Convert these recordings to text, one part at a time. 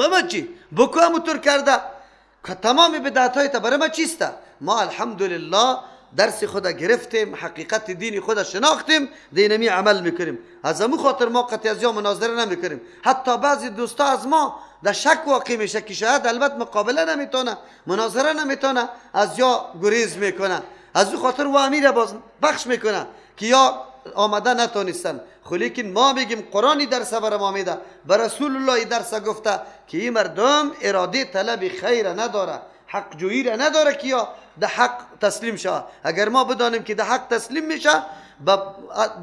به ما چی؟ بکو همونطور کرده که تمام بدعت های برای ما چیسته؟ ما الحمدلله درس خود گرفتیم، حقیقت دین خود شناختیم، دینمی عمل میکنیم. از امو خاطر ما قطعی از یا مناظره نمیکنیم. حتی بعضی دوستا از ما در شک واقع میشه که شاید البته مقابله نمیتونه، مناظره نمیتونه، از یا گریز میکنه. از او خاطر و امیر باز بخش میکنه که یا آمده نتونستن. خو لیکن ما میگیم قرآنی درس بر ما میده، بر رسول الله درس گفته که این مردم اراده طلب خیر نداره، حق جویی را نداره که یا ده حق تسلیم شه. اگر ما بدانیم که ده حق تسلیم میشه،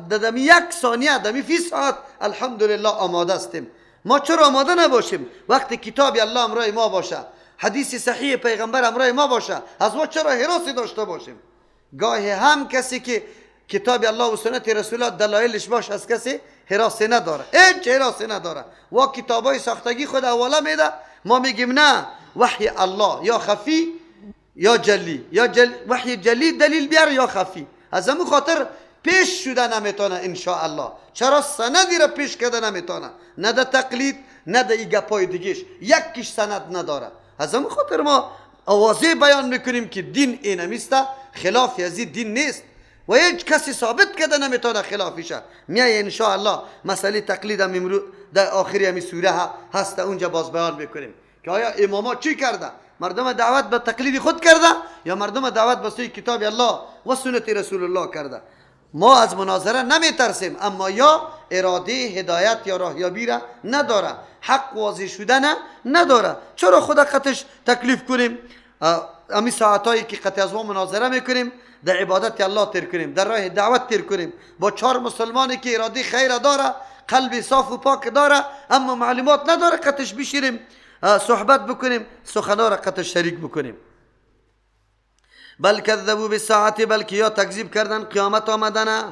دمی یک ثانیه، دمی فی ساعت الحمدلله آماده هستیم. ما چرا آماده نباشیم؟ وقتی کتاب الله امرای ما باشه، حدیث صحیح پیغمبر امرای ما باشه، از ما چرا هراسی داشته باشیم؟ گاهی هم کسی که کتاب الله و سنت رسول الله دلایلش باشه از کسی هراسی نداره، هیچ هراسی نداره. و کتابای ساختگی خود حواله میده، ما میگیم نه، وحی الله یا خفی یا جلی، یا وحی جلی دلیل بیار یا خفی. از همون خاطر پیش شده نمیتونه ان شاء الله. چرا سندی را پیش کرده نمیتونه؟ نه در تقلید، نه در ای گپای دیگهش، یکیش سند نداره. از همون خاطر ما آوازه بیان میکنیم که دین اینمیسته، خلاف از دین نیست و هیچ کسی ثابت کرده نمیتونه خلافیشه. میای ان شاء الله مسئله تقلید هم امروز در آخری همی سوره هست، اونجا باز بیان میکنیم که آیا اماما چی کرده؟ مردم دعوت به تقلید خود کرده یا مردم دعوت به سوی کتاب الله و سنت رسول الله کرده؟ ما از مناظره نمیترسیم، اما یا اراده هدایت یا راهیابی را نداره، حق واضح شدن نداره. چرا خود قطش تکلیف کنیم؟ امی ساعتایی که قطع از ما مناظره میکنیم در عبادت الله تیر کنیم، در راه دعوت تیر کنیم، با چهار مسلمانی که اراده خیر داره، قلب صاف و پاک داره، اما معلومات نداره، قطش بشیریم، صحبت بکنیم، سخنا را قطش شریک بکنیم. بل کذبوا بالساعة، بلکه یا تکذیب کردن قیامت آمدنه،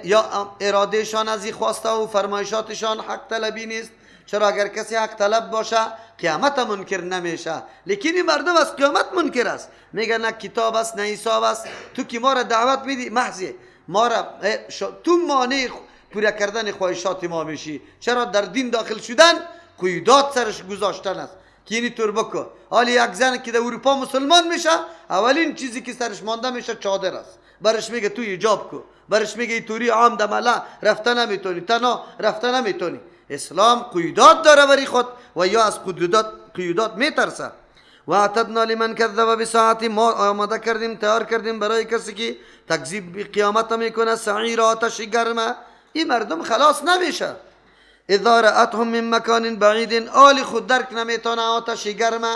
یا ارادهشان از این خواسته و فرمایشاتشان حق طلبی نیست. چرا اگر کسی حق طلب باشه قیامت منکر نمیشه، لیکن این مردم از قیامت منکر است. میگه نه کتاب است نه حساب است، تو که ما را دعوت میدی محضی ما را تو مانع پوره کردن خواهشات ما میشی. چرا در دین داخل شدن قیودات سرش گذاشتن است که اینی طور بکن. حالی یک زن که در اروپا مسلمان میشه، اولین چیزی که سرش مانده میشه چادر است. برش میگه تو حجاب کو، برش میگه اینطوری عام دمله رفته نمیتونی، تنها رفته نمیتونی. اسلام قیودات داره بری خود و یا از قیودات میترسه. و اعتدنا لمن کذب بساعت، ما آماده کردیم، تیار کردیم برای کسی که تکذیب قیامت میکنه، سعیر آتش گرمه. این مردم خلاص نمیشه. اذا رأتهم من مکان بعید، آل خود درک نمیتونه آتش گرمه،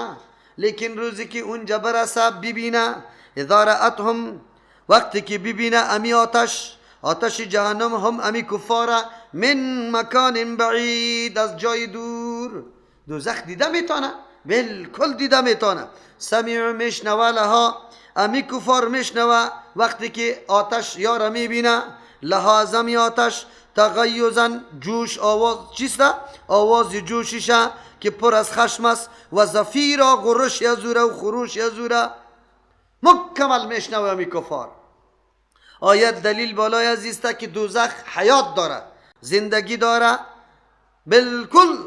لیکن روزی که اونجا برسه ببینه، اذا رأتهم وقتی که ببینه امی آتش، آتش جهنم، هم امی کفاره، من مکان بعید، از جای دور. دوزخ دیده میتونه، بالکل دیده میتونه. سمع میشنوه لها، امی کفار میشنوه وقتی که آتش یاره میبینه، لها از امی آتش تغیزن جوش، آواز چیست؟ آواز جوشیشه که پر از خشم است، و زفیرا غرش یزوره و خروش یزوره. مکمل میشنوه امی کفار. آیت دلیل بالای از است که دوزخ حیات داره، زندگی داره، بالکل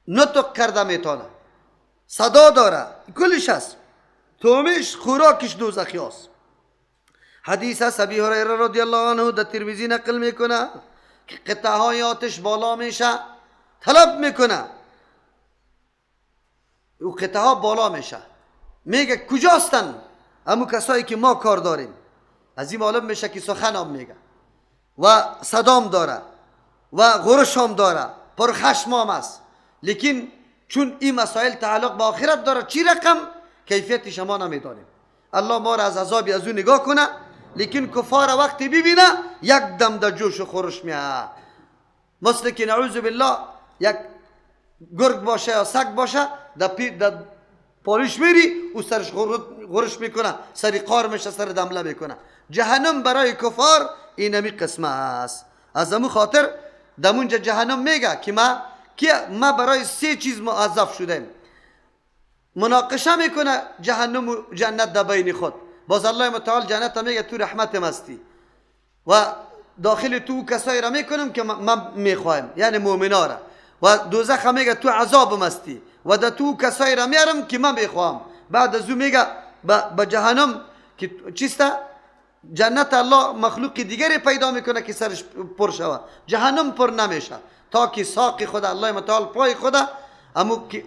نطق کرده میتونه، صدا داره، کلش هست، تومش خوراکش دوزخی هست. حدیث است ابی هریره رضی الله عنه در ترمذی نقل میکنه که قطعه های آتش بالا میشه، طلب میکنه، او قطعه ها بالا میشه، میگه کجاستن امو کسایی که ما کار داریم. از این معلوم میشه که سخن هم میگه و صدام داره و غرش هم داره، پر خشم هم است، لیکن چون این مسائل تعلق به آخرت داره، چی رقم کیفیت شما نمیدانیم. الله ما را از عذاب از او نگاه کنه، لیکن کفار وقتی ببینه یک دم در جوش و خورش میه، مثل که نعوذ بالله یک گرگ باشه یا سگ باشه در پالش میری او سرش غرش میکنه، سری قار میشه، سر دمله میکنه. جهنم برای کفار اینمی قسمه است. از امو خاطر دمونجا جهنم میگه که ما برای سه چیز معذب شدیم. مناقشه میکنه جهنم و جنت در بین خود. باز الله متعال جنت میگه تو رحمت مستی و داخل تو کسایی را میکنم که من میخوایم، یعنی مؤمنا را. و دوزخ میگه تو عذاب مستی و در تو کسایی را میارم که من میخوام. بعد از او میگه به جهنم که چیسته؟ جنت الله مخلوق دیگری پیدا میکنه که سرش پر شوه، جهنم پر نمیشه تا که ساق خدا الله متعال پای خدا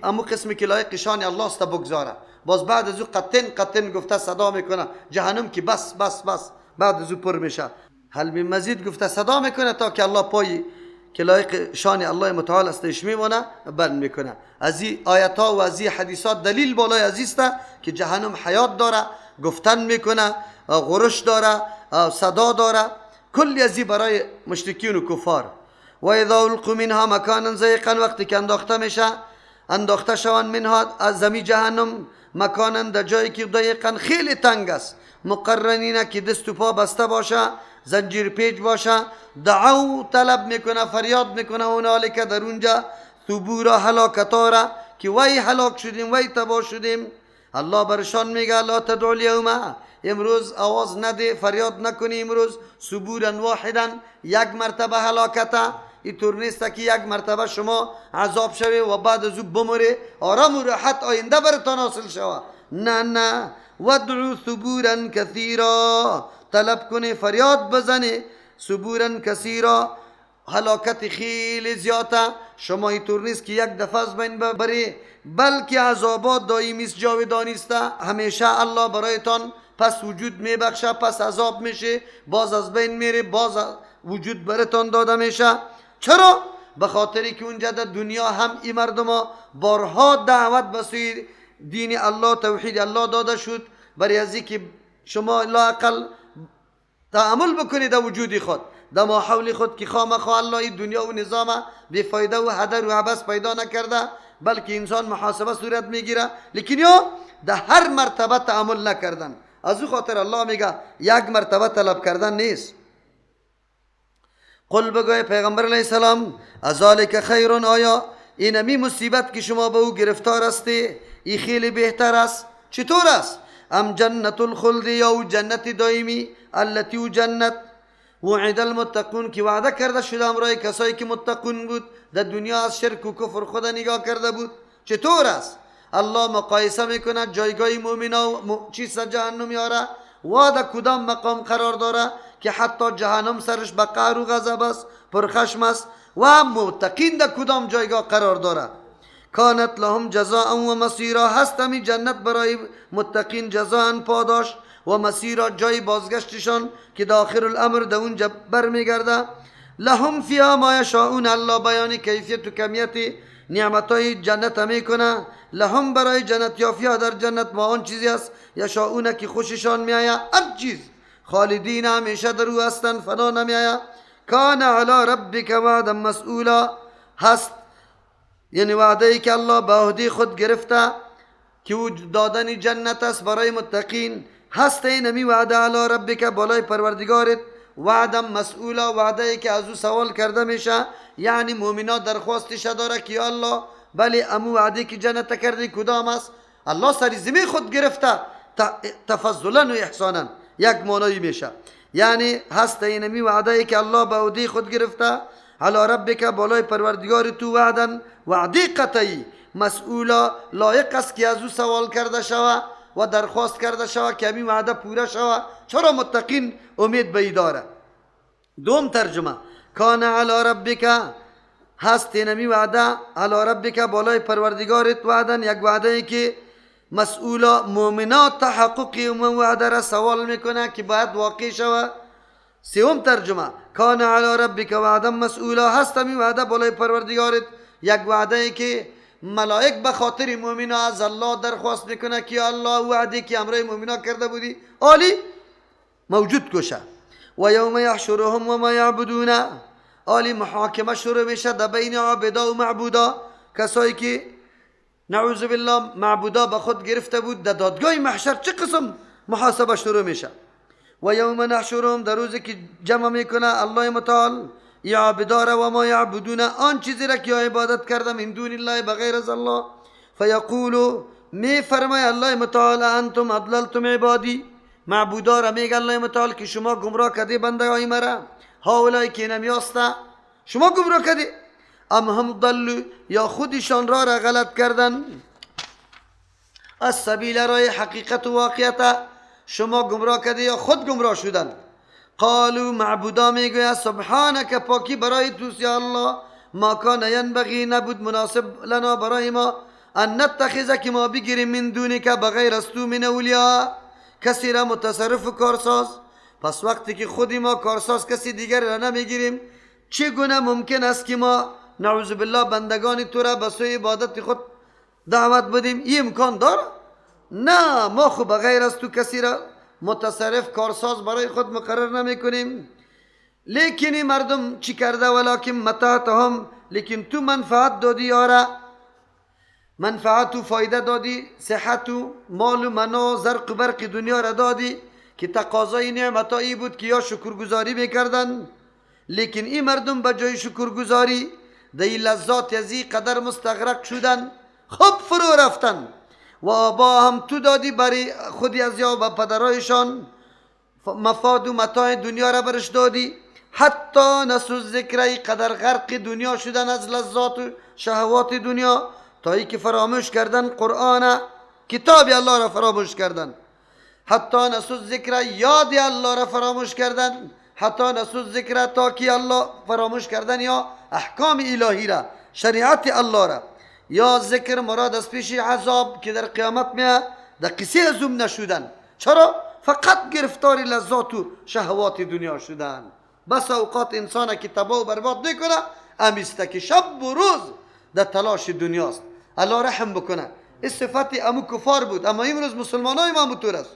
امو قسمی که لایق شان الله است بگذاره. باز بعد از او قطن قطن گفته صدا میکنه جهنم که بس بس بس، بعد از او پر میشه. هل من مزید گفته صدا میکنه تا که الله پای که لایق شان الله متعال استش میمونه بند میکنه. از این آیت ها و از این حدیثات دلیل بالای عزیز که جهنم حیات داره، گفتن میکنه، غرش داره، صدا داره، کلی از این برای مشرکین و کفار. و اذا القوا منها مکانا ضیقا، وقتی که انداخته میشه، انداخته شوند منها از زمین جهنم مکانا در جایی که ضیقا خیلی تنگ است، مقرنین که دست و پا بسته باشه، زنجیر پیچ باشه، دعو طلب میکنه، فریاد میکنه هنالک در اونجا ثبورا هلاکتارا که وی هلاک شدیم، وی تباه شدیم. الله برشان میگه لا تدعوا اليوم، امروز آواز نده، فریاد نکنی امروز، ثبورا واحدا یک مرتبه هلاکته. اینطور نیست که یک مرتبه شما عذاب شوی و بعد از او بمره، آرام و راحت آینده برتان حاصل شوه. نه نه، وادعوا ثبورا کثیرا، طلب کنه، فریاد بزنه، ثبورا کثیرا، هلاکت خیلی زیاده. شما اینطور نیست که یک دفعه از بین ببری، بلکه عذابات دائمی است، جاودانی است، همیشه الله برایتان پس وجود میبخشه، پس عذاب میشه، باز از بین میره، باز وجود براتان داده میشه. چرا؟ به خاطری که اونجا در دنیا هم این مردم بارها دعوت به سوی دین الله، توحید الله داده شد، برای از اینکه شما لااقل تعامل بکنید در وجود خود، در ماحول خود که خامخا الله این دنیا و نظام بی فایده و هدر و عبث پیدا نکرده، بلکه انسان محاسبه صورت میگیره. لیکن یا در هر مرتبه تعامل نکردن، از او خاطر الله میگه یک مرتبه طلب کردن نیست. قل بگوی پیغمبر علیه السلام ازالک خیر، آیا اینمی مصیبت که شما به او گرفتار هستی ای خیلی بهتر است؟ چطور است؟ ام جنت الخلد، یا او جنت دائمی، التی او جنت وعد المتقون که وعده کرده شده امرای کسایی که متقون بود، در دنیا از شرک و کفر خود نگاه کرده بود. چطور است؟ الله مقایسه میکنه جایگاه مؤمنا و چیز جهنم یاره و در کدام مقام قرار داره که حتی جهنم سرش به قهر و غضب است، پرخشم است، و متقین در کدام جایگاه قرار داره. کانت لهم جزاء و مصیرا، هست همی جنت برای متقین جزاء پاداش و مسیرا جای بازگشتشان که داخل الامر در اونجا برمیگرده. لهم فیها ما یشاءون، الله بیان کیفیت و کمیت نعمتهای جنت میکنه. لهم برای جنت یافیا در جنت ما آن چیزی است یشاءون که خوششان میآید، هر چیز، خالدین همیشه در او هستند، فنا نمیآید. کان علی ربک وعدا مسئولا، هست یعنی وعده ای که الله به عهده خود گرفته که او دادن جنت است برای متقین. هست اینمی وعده علی ربک بالای پروردگارت، وعده مسئولا، وعده ای که از او سوال کرده میشه، یعنی مؤمنا درخواستش داره که یا الله بله امو وعده که جنت کردی کدام است؟ الله سر زمین خود گرفته تفضلا و احسانا، یک معنایی میشه. یعنی هست اینمی وعده ای که الله به عهده خود گرفته علی ربک بالای پروردگار تو، وعدن وعده قطعی، مسئولا لایق است که از او سوال کرده شوه و درخواست کرده شوه که همین وعده پوره شوه. چرا متقین امید به ای داره؟ دوم ترجمه کان علی ربک، هست اینمی وعده علی ربک بالای پروردگارت، وعدن یک وعده ای که مسئولا مؤمنات تحقق اون وعده را سوال میکنه که باید واقع شوه. سوم ترجمه کان علی ربک وعدا مسئولا، هست همی وعده بالای پروردگارت، یک وعده ای که ملائک به خاطر مؤمنا از الله درخواست میکنه که الله وعده که امرای مؤمنا کرده بودی عالی موجود کشه. و یوم یحشرهم و ما یعبدون، عالی محاکمه شروع میشه در بین عابدا و معبودا، کسایی که نعوذ بالله معبودا به خود گرفته بود در دادگاه محشر چه قسم محاسبه شروع میشه. و یوم نحشرهم، در روزی که جمع میکنه الله متعال یعبدار و ما یعبدون، آن چیزی را که عبادت کرده من دون الله بغیر از الله. فیقولو می فرمای الله متعال انتم اضللتم عبادی، معبودا را میگه الله متعال که شما گمراه کردی بنده های مرا، هاولای که نمیاسته شما گمراه کردی، ام هم ضلوا یا خودشان را غلط کردن. السبیل رای حقیقت و واقعیت شما گمراه کرده یا خود گمراه شدن. قالوا معبودا میگوید سبحانک پاکی برای توست یا الله، ما کان ینبغی نبود مناسب لنا برای ما ان نتخذ که ما بگیریم من دونک بغیر از تو من اولیا کسی را متصرف و کارساز. پس وقتی که خودی ما کارساز کسی دیگر را نمیگیریم، چگونه ممکن است که ما نعوذ بالله بندگان تو را به سوی عبادت خود دعوت بدیم؟ این امکان داره؟ نه، ما خو بغیر از تو کسی را متصرف کارساز برای خود مقرر نمی کنیم. لیکن این مردم چی کرده؟ ولکن متعتهم، لیکن تو منفعت دادی یاره، منفعت و فایده دادی، صحت و مال و منا زرق و برق دنیا را دادی که تقاضای نعمتایی بود که یا شکرگزاری میکردن. لیکن این مردم به جای شکرگزاری در این لذات از این قدر مستغرق شدن، خوب فرو رفتن. و آبا هم تو دادی برای خودی از یا و پدرایشان مفاد و متاع دنیا را برش دادی، حتی نسو ذکر قدر غرق دنیا شدن از لذات و شهوات دنیا، تا ای که فراموش کردن قرآن، کتاب الله را فراموش کردن. حتی نسو ذکر یاد الله را فراموش کردن، حتی نسو ذکر تا که الله فراموش کردن یا احکام الهی را، شریعت الله را. یا ذکر مراد از پیش عذاب که در قیامت میاد در قصه ازوم نشدن. چرا؟ فقط گرفتار لذات و شهوات دنیا شدن. بس اوقات انسان که تباه و برباد میکنه امیسته که شب و روز در تلاش دنیاست. الله رحم بکنه. این صفت امو کفار بود، اما امروز مسلمان های ما همونطور است.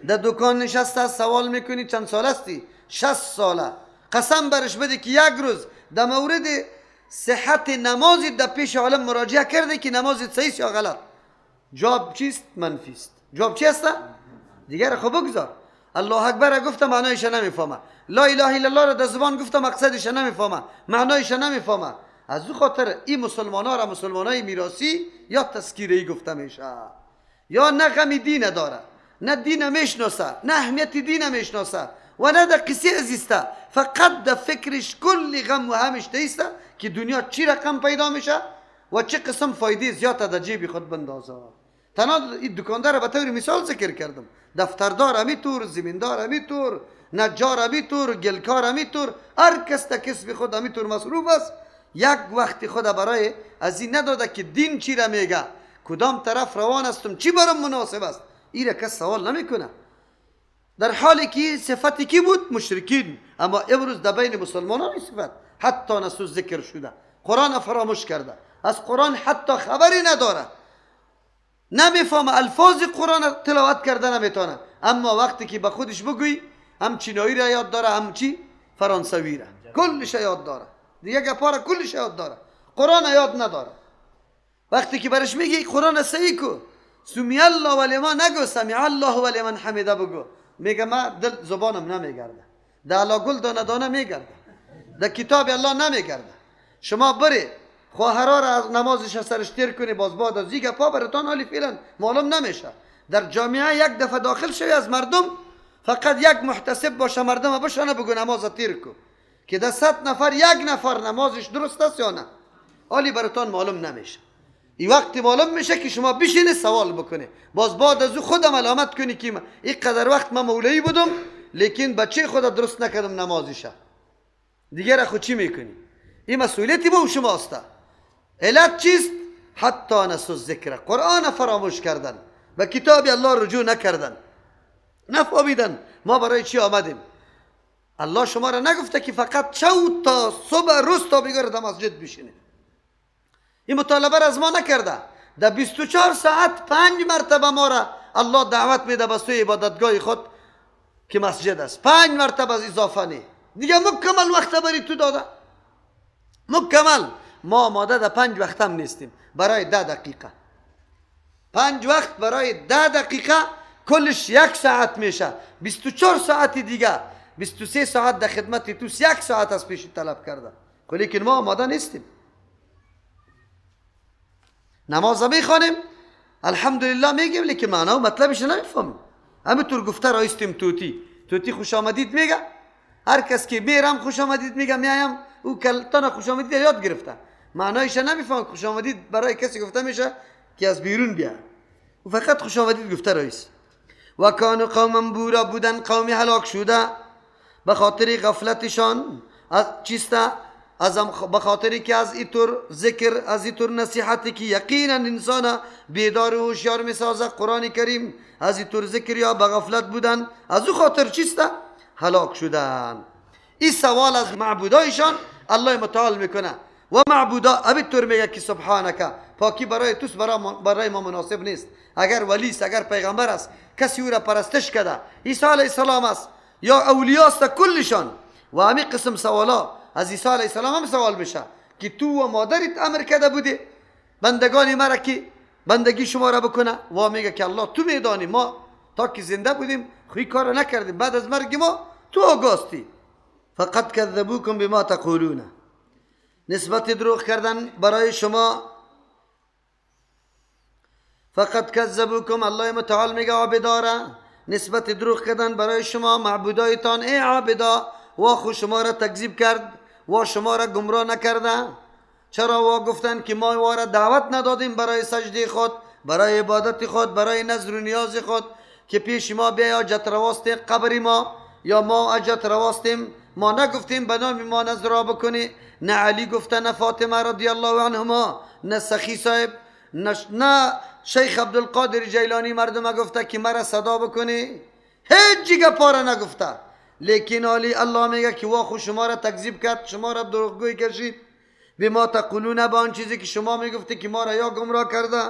در دکان نشسته سوال میکنی چند سال هستی؟ 60 ساله. قسم برش بده که یک روز در مورد صحت نمازی در پیش عالم مراجعه کرده که نمازت صحیح یا غلط؟ جواب چیست؟ منفی است. جواب چی است؟ دیگر خب بگذار. الله اکبر گفته معنایش نمیفهمه، لا اله الا الله را در زبان گفته مقصدش نمیفهمه، معنایش نمیفهمه. از او خاطر این مسلمان ها را مسلمان های میراثی یا تذکیری گفته میشه، یا نه غم دین داره، نه دین میشناسه، نه اهمیت دین میشناسه و نه در قصه ازیسته، فقط در فکرش کل غم و همش دیسته که دنیا چی رقم پیدا میشه و چه قسم فایده زیاد در جیب خود بندازه. تنها این دکاندار را به طور مثال ذکر کردم، دفتردار همیطور، زمیندار همیطور، نجار همیطور، گلکار همیطور، هر کس در کسب خود همیطور مصروف است. یک وقت خود برای از این نداده که دین چی را میگه، کدام طرف روان هستم، چی برام مناسب است، این را کس سوال نمیکنه. در حالی که صفتی کی بود؟ مشرکین. اما امروز در بین مسلمانان این صفت حتی نسو ذکر شده، قرآن فراموش کرده، از قرآن حتی خبری نداره، نمیفهمه، الفاظ قرآن تلاوت کرده نمیتونه. اما وقتی که به خودش بگویی هم چینایی را یاد داره، هم چی فرانسوی را، کلش یاد داره، دیگه گپا را کلش یاد داره، قرآن یاد نداره. وقتی که برش میگی قرآن صحیح کو، سمی الله و لمن نگو، سمع الله و لمن حمیده بگو، میگه ما دل زبانم نمیگرده، در الله گل دانه دانه میگرده، در کتاب الله نمیگرده. شما بری خواهرا را از نمازش سرش تیر کنی، باز بعد از دیگه پا براتان حالی فعلا معلوم نمیشه. در جامعه یک دفعه داخل شوی از مردم، فقط یک محتسب باشه، مردم بشانه بگو نماز تیر کو، که در 100 نفر یک نفر نمازش درست است یا نه، حالی براتان معلوم نمیشه. این وقتی معلوم میشه که شما بشینی سوال بکنی، باز بعد از او خودم علامت کنی که این قدر وقت من مولوی بودم لیکن بچه خود درست نکردم نمازشه، دیگه خود چی میکنی؟ این مسئولیتی با شما است. علت چیست؟ حتی نسو ذکر، قرآن فراموش کردن، به کتاب الله رجوع نکردن، نفهمیدن ما برای چی آمدیم. الله شما را نگفته که فقط شو تا صبح روز تا بگار در مسجد بشینید. این مطالبه را از ما نکرده. در 24 ساعت 5 مرتبه ما را الله دعوت میده به سوی عبادتگاه خود که مسجد است. 5 مرتبه از اضافه نه، دیگه مکمل وقت بری تو داده، مکمل. ما آماده در 5 وقت هم نیستیم برای 10 دقیقه. 5 وقت برای 10 دقیقه کلش 1 ساعت میشه. 24 ساعت دیگه، 23 ساعت در خدمت توست، 1 ساعت از پیش طلب کرده. لیکن ما آماده نیستیم. نماز میخوانیم الحمدلله میگیم، لیکن معنا و مطلبش نمیفهمیم. همینطور گفته رایستیم توتی توتی خوش آمدید میگه، هر کس که میرم خوش آمدید میگه، میایم او تنها خوش آمدید یاد گرفته، معنایش نمیفهم. خوش آمدید برای کسی گفته میشه که از بیرون بیا، او فقط خوش آمدید گفته رئیس. و کانوا قوما بورا، بودن قومی هلاک شده به خاطر غفلتشان از چیسته، از به خاطری که از اینطور ذکر، از اینطور نصیحتی که یقینا انسان بیدار و هوشیار میسازه قرآن کریم، از اینطور ذکر یا به غفلت بودن، از او خاطر چیسته هلاک شدن. این سوال از معبودایشان الله متعال میکنه و معبودا ابی میگه که سبحانک، پاکی برای توست، برای ما مناسب نیست. اگر ولی است، اگر پیغمبر است، کسی او را پرستش کرده، عیسی علیه السلام است یا اولیا است، کلشان. و همین قسم سوالا از عیسی علیه السلام هم سوال میشه که تو و مادرت امر کرده بودی بندگان مرا که بندگی شما را بکنه، و میگه که الله تو میدانی، ما تا که زنده بودیم خوی کار را نکردیم، بعد از مرگ ما تو آگاستی. فقط کذبوکم بما تقولون، نسبت دروغ کردن برای شما. فقط کذبوکم، الله متعال میگه عابداره نسبت دروغ کردن برای شما معبودایتان، ای عابدا، وا خو شما را تکذیب کرد، وا شما را گمراه نکرده. چرا؟ وا گفتن که ما وا را دعوت ندادیم برای سجده خود، برای عبادت خود، برای نذر و نیاز خود که پیش ما بیا حاجت رواست قبر ما، یا ما حاجت رواستیم، ما نگفتیم به نام ما نذر را بکنی. نه علی گفته، نه فاطمه رضی الله عنهما، نه سخی صاحب، نه شیخ عبدالقادر جیلانی مردم گفته که مرا صدا بکنی، هیچ جگه پاره نگفته. لیکن علی الله میگه که وا خو شما را تکذیب کرد، شما را دروغگوی کشید، بما تقولون، با آن چیزی که شما میگفتی که ما را یا گمراه کرده.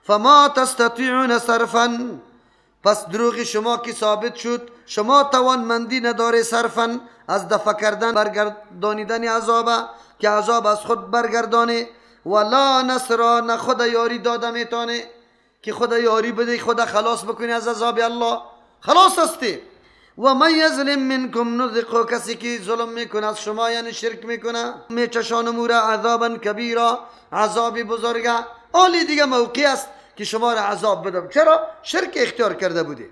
فما تستطیعون صرفا، پس دروغ شما که ثابت شد، شما توانمندی نداره صرفا از دفع کردن، برگردانیدن عذاب، که عذاب از خود برگردانه، ولا نصرا، نه خدا یاری داده میتونه که خدا یاری بده، خدا خلاص بکنی از عذاب الله، خلاص هستی. و من یظلم منکم نذقه، کسی که ظلم میکنه از شما، یعنی شرک میکنه، میچشانم او را عذابا کبیرا، عذاب بزرگه. آلی دیگه موقع است که شما را عذاب بدم، چرا؟ شرک اختیار کرده بودی.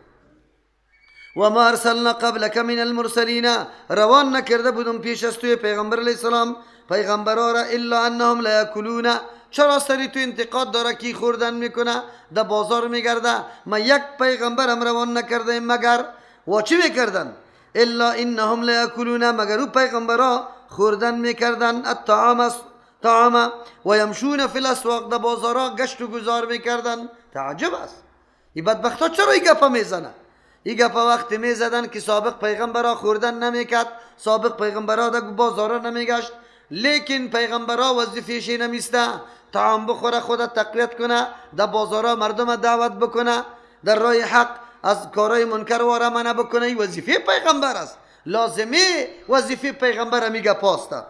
و ما ارسلنا قبلک من المرسلین، روان نکرده بودم پیش از توی پیغمبر علیه السلام پیغمبرا را، الا انهم لیاکلون. چرا سری تو انتقاد داره کی خوردن میکنه، در بازار میگرده؟ ما یک پیغمبرم روان نکرده مگر و چی میکردن؟ الا انهم لیاکلون، مگر او پیغمبرا خوردن میکردن، الطعام طعام، و یمشون فی الاسواق، در بازارا گشت و گذار میکردن. تعجب است این بدبختا چرا این گپا میزنه؟ این گپا وقتی میزدن که سابق پیغمبرا خوردن نمیکرد، سابق پیغمبرا در بازارا نمیگشت، لیکن پیغمبرا وظیفه‌ش نمیسته طعام بخوره، خود تقویت کنه، در بازارا مردم دعوت بکنه، در راه حق از کارهای منکر واره منع بکنه. این وظیفه پیغمبر است، لازمه وظیفه پیغمبر میگه پاسته.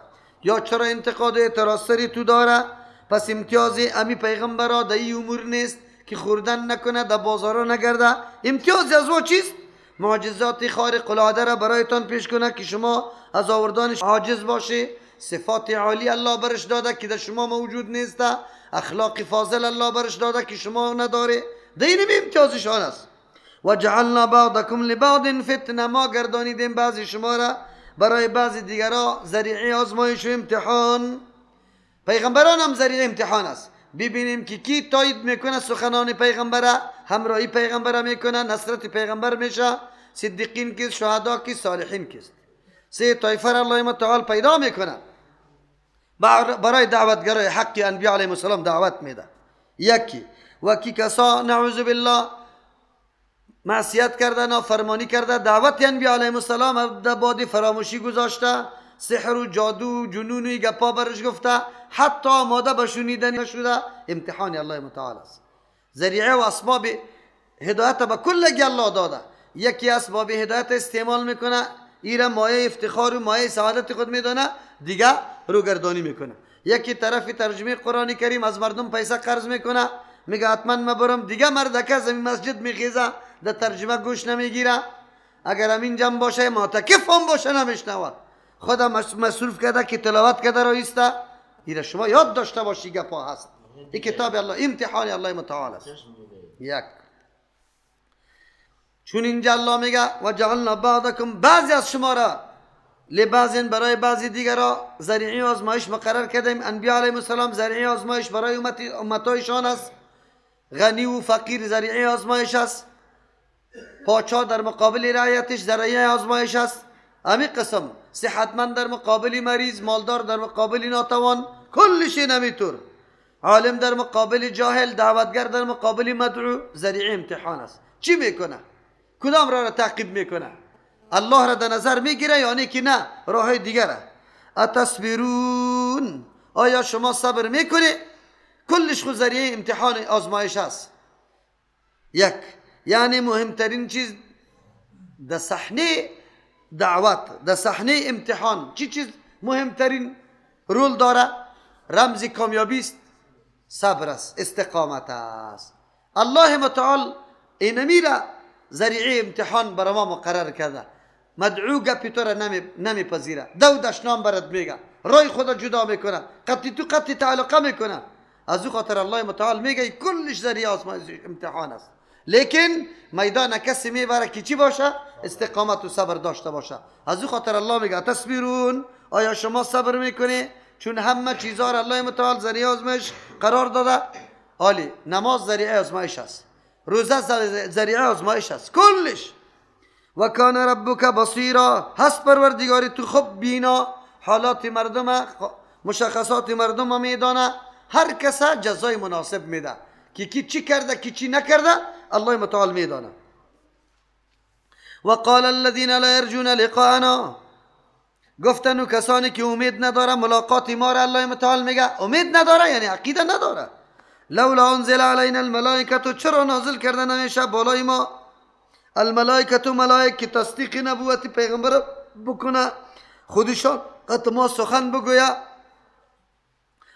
یا چرا انتقاد و اعتراض سری تو داره؟ پس امتیاز امی پیغمبرا در این امور نیست که خوردن نکنه، در بازارا نگرده. امتیاز از او چیست؟ معجزات خارق العاده را برایتان پیش کنه که شما از آوردنش عاجز باشی. صفات عالی الله برش داده که در شما موجود نیست، اخلاق فاضل الله برش داده که شما نداره. دینم امتیازشان است. و جعلنا بعضکم لبعض فتنه، ما گردانیدیم بعضی شما را برای بعضی دیگرا ذریعه آزمایش و امتحان. پیغمبران هم ذریعه امتحان است. ببینیم که کی تایید میکنه سخنان پیغمبره، همراهی پیغمبره میکنه، نصرت پیغمبر میشه، صدیقین کیست، شهدا کیست، صالحین کیست. سه طایفه را الله متعال پیدا میکنه برای دعوتگرای حق انبیاء علیهم السلام دعوت میده. یکی و کی کسا نعوذ بالله معصیت کرده، نافرمانی کرده، دعوت انبیاء علیهم السلام در باد فراموشی گذاشته، سحر و جادو و جنون و گپا برش گفته، حتی آماده به شنیدن نشده. امتحان الله متعال است. ذریعه و اسباب هدایت به کلگی الله داده. یکی اسباب هدایت استعمال میکنه، ایره مایه افتخار و مایه سعادت خود میدانه، دیگه روگردانی میکنه. یکی طرف ترجمه قرآن کریم از مردم پیسه قرض میکنه، میگه حتما ما برم، دیگه مردکه از مسجد میخیزه، در ترجمه گوش نمیگیره. اگر همین جمع باشه معتکف هم باشه نمیشنوه، خدا مصروف کرده که تلاوت کرده رو ایسته. ایره شما یاد داشته باشی گپا هست. این کتاب الله امتحان الله متعال است. یک چون اینجا الله میگه و جعلنا بعضکم، بعضی از شما را لبعض برای بعضی دیگرا ذریعه آزمایش مقرر کردیم. انبیا علیهم السلام ذریعه آزمایش برای امتایشان است. غنی و فقیر ذریعه آزمایش است. پاچا در مقابل رعیتش ذریعه آزمایش است. امی قسم صحتمند در مقابل مریض، مالدار در مقابل ناتوان، کلش نمیتور. عالم در مقابل جاهل، دعوتگر در مقابل مدعو، ذریعه امتحان است. چی میکنه؟ کدام راه را تعقیب میکنه؟ الله را در نظر میگیره یا نه که نه راه دیگره؟ اتصبرون، آیا شما صبر میکنه؟ کلش خود ذریعه امتحان آزمایش است. یک، یعنی مهمترین چیز در صحنه دعوت، در صحنه امتحان چی چیز مهمترین رول داره؟ رمز کامیابی است، صبر است، استقامت است. الله متعال اینمی را ذریعه امتحان برای ما مقرر کرده. مدعو گپی تو را نمیپذیره، دو دشنام برات میگه، رای خدا جدا میکنه، قطعی تو قطعی تعلقه میکنه. از او خاطر الله متعال میگه کلش ذریعه آزمایش امتحان است. لیکن میدان کسی میبره که چی باشه؟ استقامت و صبر داشته باشه. از او خاطر الله میگه تصبرون، آیا شما صبر میکنی؟ چون همه چیزها را الله متعال ذریعه آزمایش قرار داده. عالی، نماز ذریعه آزمایش است، روزه ذریعه آزمایش است، کلش. و کان ربک بصیرا، هست پروردگاری تو خوب بینا، حالات مردم، مشخصات مردم میدانه، هر کس جزای مناسب میده که کی چی کرده کی چی نکرده الله متعال میدانه. و قال الذين لا يرجون لقاءنا، گفتن و کسانی که امید نداره ملاقات ما را الله متعال میگه امید نداره، یعنی عقیده نداره. لولا انزل علینا الملائکه، چرا نازل کرده نمیشه بالای ما الملائکه، ملائک که تصدیق نبوت پیغمبر بکنه، خودشان قط ما سخن بگویا،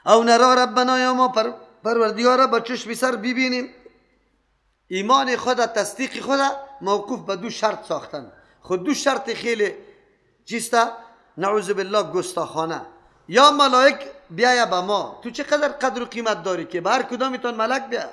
او نرا ربنا، یا ما پروردگار با چشم سر ببینیم. ایمان خود، تصدیق خود موقوف به دو شرط ساختن. خود دو شرط خیلی چیسته؟ نعوذ بالله گستاخانه. یا ملائک بیایا به ما، تو چقدر قدر و قیمت داری که به هر کدامیتان ملک بیا.